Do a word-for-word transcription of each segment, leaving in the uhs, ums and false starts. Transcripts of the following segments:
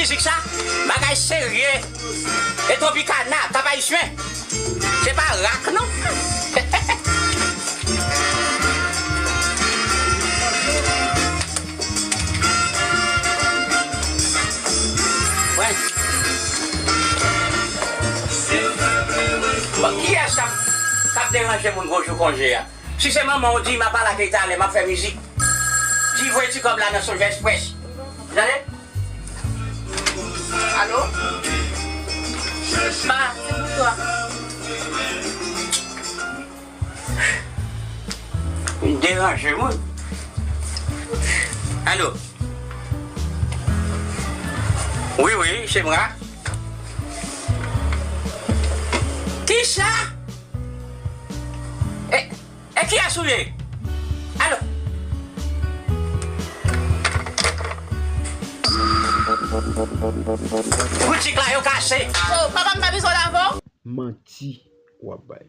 Mizik sa, bagay serye. E Tropicana, Cap Haïtien. Se pa rak, non. Wè. Bon, kiyès k ap, k ap deranje moun gwo jou konje a? Si se manman w, di m ap al akèy talè, m ap fè mizik. Di voye ti kòb la nan Solvay Express. Tande? Alo? Ma, se pou twa. Vin deranje moun. Alo? Wi, wi, se mwen. Kisa? E, e kiyès ou ye? Alo? Boutik la yo kase. Oh, papa, m pa bezwen w avè w. Manti w ap bay.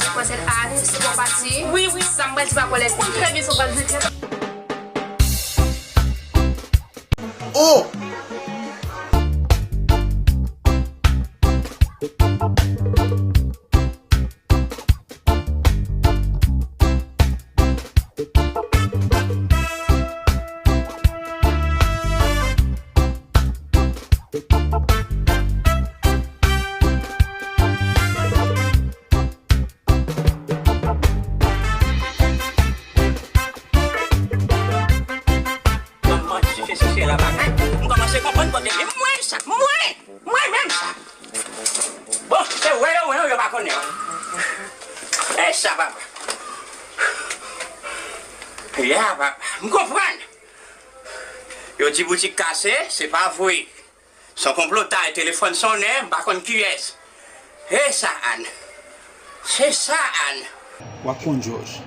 Madmwazèl Ann, se bon pati. Wi, wi. Sa m pral di pa kòlèg. Ou konn trè byen sa w pral di. Oh! M ap manti, se, se, se la bagay. M kòmanse konprann kote li. Mwen sa, mwen, mwen menm sa. Bon, se wè yo wè yo, yo pa konnen. E sa, papa. Ya, papa. M konprann. Yo di boutik kase, se pa vre. Se yon konplotay, telefòn sonnen, m pa konn kiyès. E sa, Ann. Se sa, Ann. W ap konn, Jòj.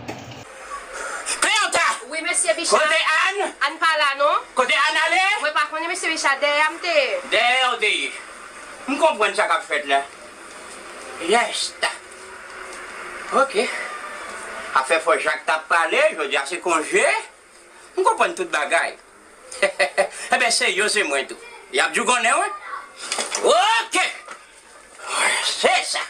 Kleanta! Wi, mesye Bicha. Kote Ann? Ann pa la, non. Kote Ann ale? Mwen pa konnen, mesye Bicha, dèyè a m te ye. Dèyè w te ye. M konprann sa k ap fèt la. Yèsta. Oke. Afè fò Jak t ap pale, jodi a se konje. M konprann tout bagay. Enben, se yo, se mwen tou. Y ap di w konnen, wi. Oke! Se sa.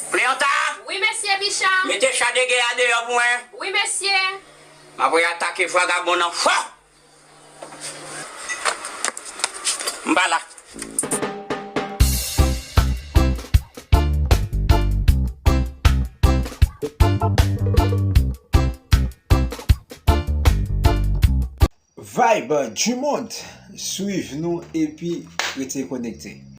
Kleanta! Wi, mesye Bicha. Mete cha de gè a deyò pou mwen. Wi, mesye. M ap atake vagabon nan fò. M pa la. Vibe du monde. Swiv nou epi rete konekte.